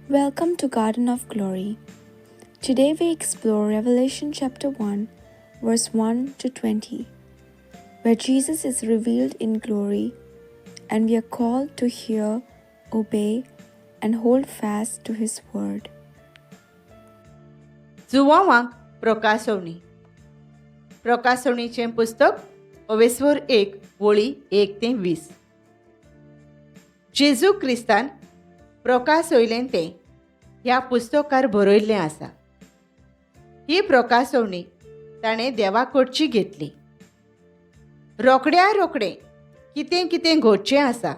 Welcome to Garden of Glory. Today we explore Revelation chapter 1, verse 1 to 20, where Jesus is revealed in glory and we are called to hear, obey, and hold fast to his word. जुवांवांक प्रकासवणी. प्रकासवणीचें पुस्तक अवेस्वर 1 वळी 1 ते 20. जेजू क्रिस्तान प्रकासयलें तें ह्या पुस्तकार बरयल्लें आसा. ही प्रकासवणी ताणें देवा कडची घेतली. रोखड्या रोखडें कितें कितें घडचें आसा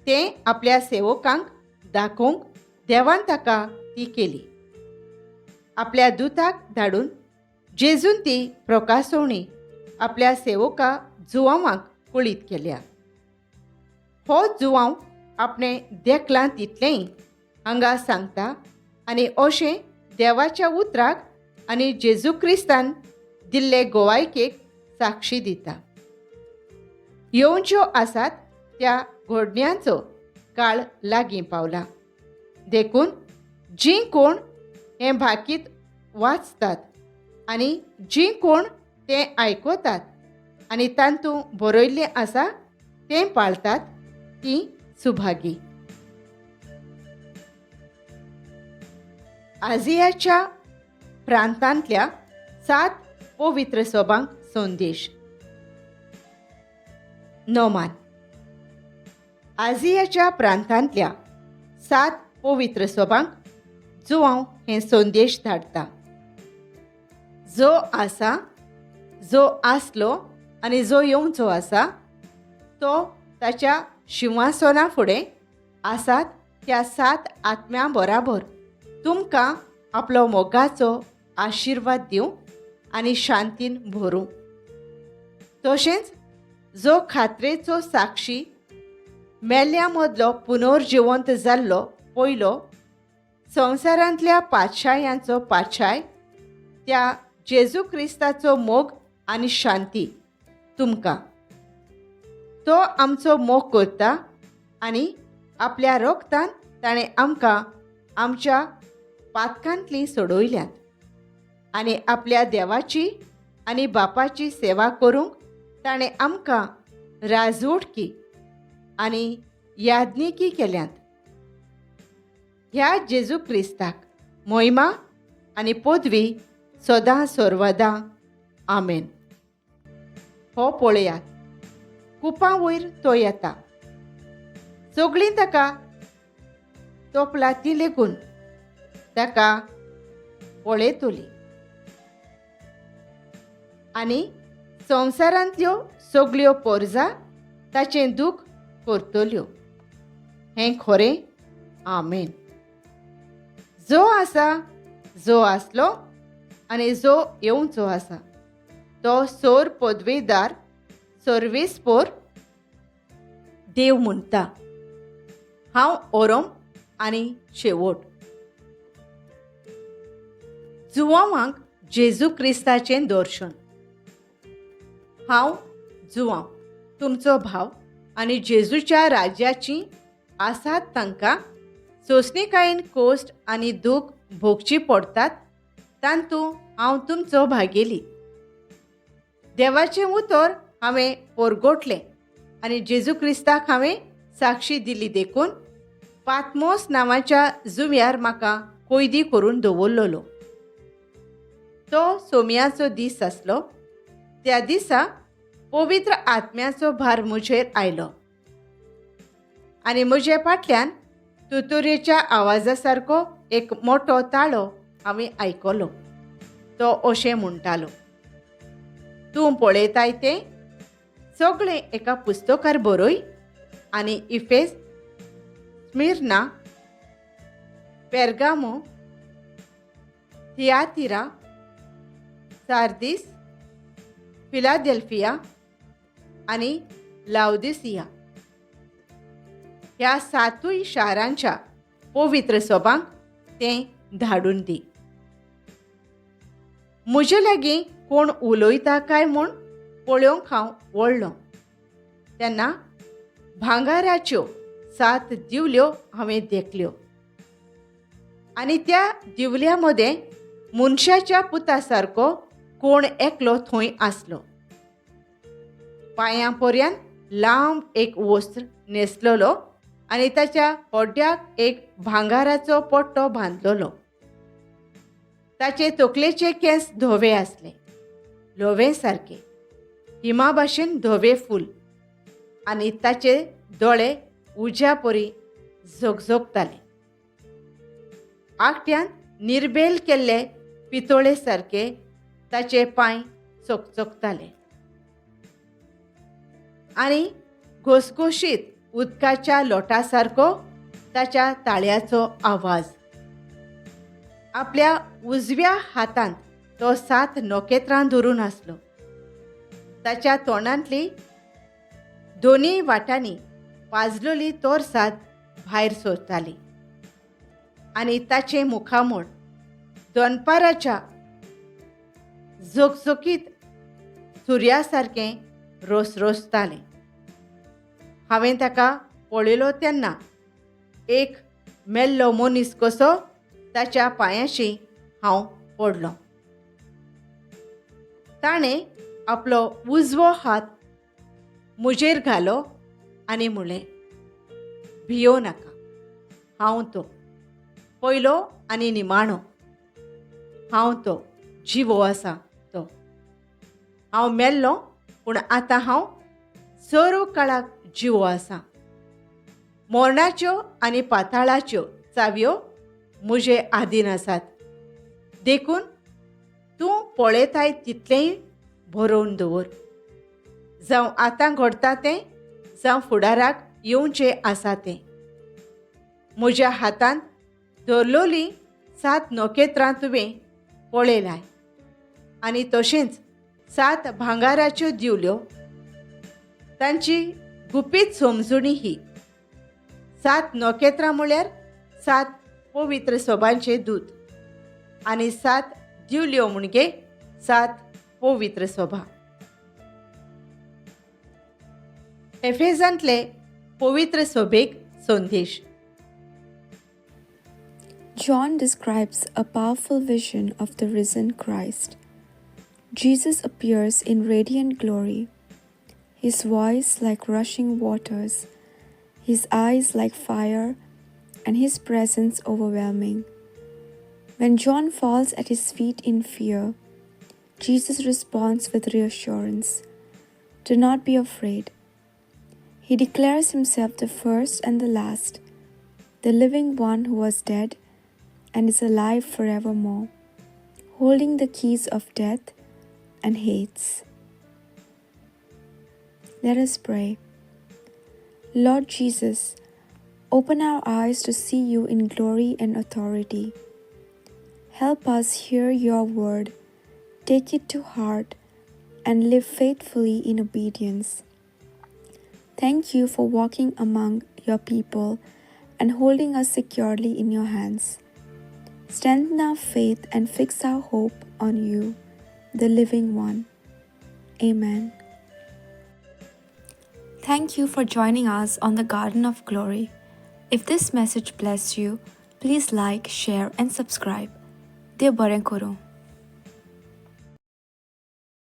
तें आपल्या सेवकांक दाखोवंक देवान ताका ती केली. आपल्या दुताक धाडून जेजून ती प्रकासवणी आपल्या सेवका जुवांवांक कळीत केल्या. हो जुवांव आपणें देखलां तितलेंय हांगा सांगता आनी अशें देवाच्या उतराक आनी जेजू क्रिस्तान दिल्ले गोवायकेक साक्षी दिता. येवच्यो आसात त्या घडण्यांचो काळ लागीं पावला. देखून जीं कोण हें भाकीत वाचतात आनी जीं कोण तें आयकतात आनी तातूंत बरयल्लें आसा तें पाळतात तीं सुभागी. आजियाच्या प्रांतांतल्या 7 पवित्र सभांक संदेश. नोमान. आजियाच्या प्रांतांतल्या 7 पवित्र सभांक जुवांव हें संदेश धाडटा. जो आसा, जो आसलो आनी जो येवचो आसा तो ताच्या शिंवासना फुडें आसात त्या 7 आत्म्यां बराबर तुमकां आपलो मोगाचो आशिर्वाद दिवं आनी शांतीन भरूं. तशेंच जो खात्रेचो साक्षी मेल्ल्या मदलो पुनर्जिवंत जाल्लो पयलो संवसारांतल्या पातशायांचो पातशाय त्या जेजू क्रिस्ताचो मोग आनी शांती तुमकां. तो आमचो मोग करता आनी आपल्या रोगतान ताणें आमकां आमच्या पातकांतलीं सोडयल्यांत आनी आपल्या देवाची आनी बापाची सेवा करूंक ताणें आमकां राजवटकी आनी याज्ञिकी केल्यांत. ह्या जेजू क्रिस्ताक मोहिमा आनी पदवी सदां सर्वदां. आमेन. हो पळयात, कुपां वयर तो येता. सगळीं ताका तोपला ती लेगून ताका पळयतली आनी संवसारांतल्यो सगल्यो पोरजा ताचें दूख करतल्यो. हें खरें. आमेन. जो आसा, जो आसलो आनी जो येवचो आसा तो सोर पदवेदार सर्वेस्पोर देव म्हणटा, हांव ओरोम आनी शेवट. जुवांवांक जेजू क्रिस्ताचें दर्शन. हांव जुवांव तुमचो भाव आनी जेजूच्या राज्याची आसात तांकां सोंसणीकायेन कोश्ट आनी दूख भोगची पडटात तातूंत हांव तुमचो भागेली. देवाचें उतर हांवें परगटलें आनी जेजू क्रिस्ताक हांवें साक्षी दिली देखून पातमोस नांवाच्या जुंव्यार म्हाका कोयदी करून दवरलेलो. तो सोम्याचो दीस आसलो. त्या दिसा पवित्र आत्म्याचो भार म्हजेर आयलो आनी म्हजे फाटल्यान तुतुरेच्या आवाजा सारको एक मोटो ताळो हांवें आयकलो. तो अशें म्हणटालो, तूं पळयताय तें सगळें एका पुस्तकार बरय आनी इफेस, स्मिर्ना, पेरगामो, थियातिरा, सार्दीस, फिलादेल्फिया आनी लावदिसिया ह्या 7 शारांच्या पवित्र सभांक तें धाडून दी. म्हजे लागीं कोण उलयता काय म्हूण पळोवंक हांव वळ्ळो तेन्ना भांगराच्यो 7 दिवल्यो हांवें देखल्यो. आनी त्या दिवल्या मदें मनशाच्या पुता सारको कोण एकलो थंय आसलो. पांयां पर्यंत लांब एक वस्त्र न्हेसलेलो आनी ताच्या होड्याक एक भांगाराचो पट्टो बांदलेलो. ताचे तकलेचे केंस धवे आसले, ल्हवे सारके हिमा भाशेन धवे फूल, आनी ताचे दोळे उज्या परी झगझगताले. आकट्यान निर्बेल केल्ले पितोळे सारके ताचे पांय चकचकताले आनी घोसघोशीत उदकाच्या लोटा सारको ताच्या ताळ्याचो आवाज. आपल्या उजव्या हातांत तो 7 नखेत्रां धरून आसलो. ताच्या तोंडांतली दोनूय वाटांनी पाजलोली तोरसाद भायर सरताली आनी ताचें मुखामळ दनपाराच्या झकझकीत सुर्या सारकें रोसरोसतालें. हांवें ताका पळयलो तेन्ना एक मेल्लो मनीस कसो ताच्या पांयाशी हांव पडलो. ताणें आपलो उजवो हात म्हजेर घालो आनी म्हणलें, भियो नाका, हांव तो पयलो आनी निमाणो, हांव तो जिवो आसा तो. हांव मेल्लो पूण आतां हांव सर्व काळाक जिवो आसा. मरणाच्यो आनी पाताळाच्यो चावयो म्हजे आदीन आसात, देखून तूं पळयताय तितलेंय बरोवन दवर. जावं आतां घडटा तें, जावं फुडाराक येवचें आसा तें. म्हज्या हातांत धरलोलीं 7 नखेत्रां तुवें पळयलाय आनी तशेंच 7 भांगाराच्यो दिवल्यो. तांची गुपीत समजणी ही. 7 नखेत्रां म्हळ्यार 7 पवित्र सोबांचे दूत आनी 7 दिवल्यो म्हणजे 7 पवित्र सोबा. एफेजांतले पवित्र सोबेक संदेश. John describes a powerful vision of the risen Christ. Jesus appears in radiant glory, his voice like rushing waters, his eyes like fire, and his presence overwhelming. When John falls at his feet in fear, Jesus responds with reassurance, "Do not be afraid." He declares himself the first and the last, the living one who was dead and is alive forevermore, holding the keys of death and Hades. Let us pray. Lord Jesus, open our eyes to see you in glory and authority. Help us hear your word, take it to heart, and live faithfully in obedience. Thank you for walking among your people and holding us securely in your hands. Strengthen our faith and fix our hope on you, the living one. Amen. Thank you for joining us on the Garden of Glory. If this message blessed you, please like, share, and subscribe. देव बरें करूं.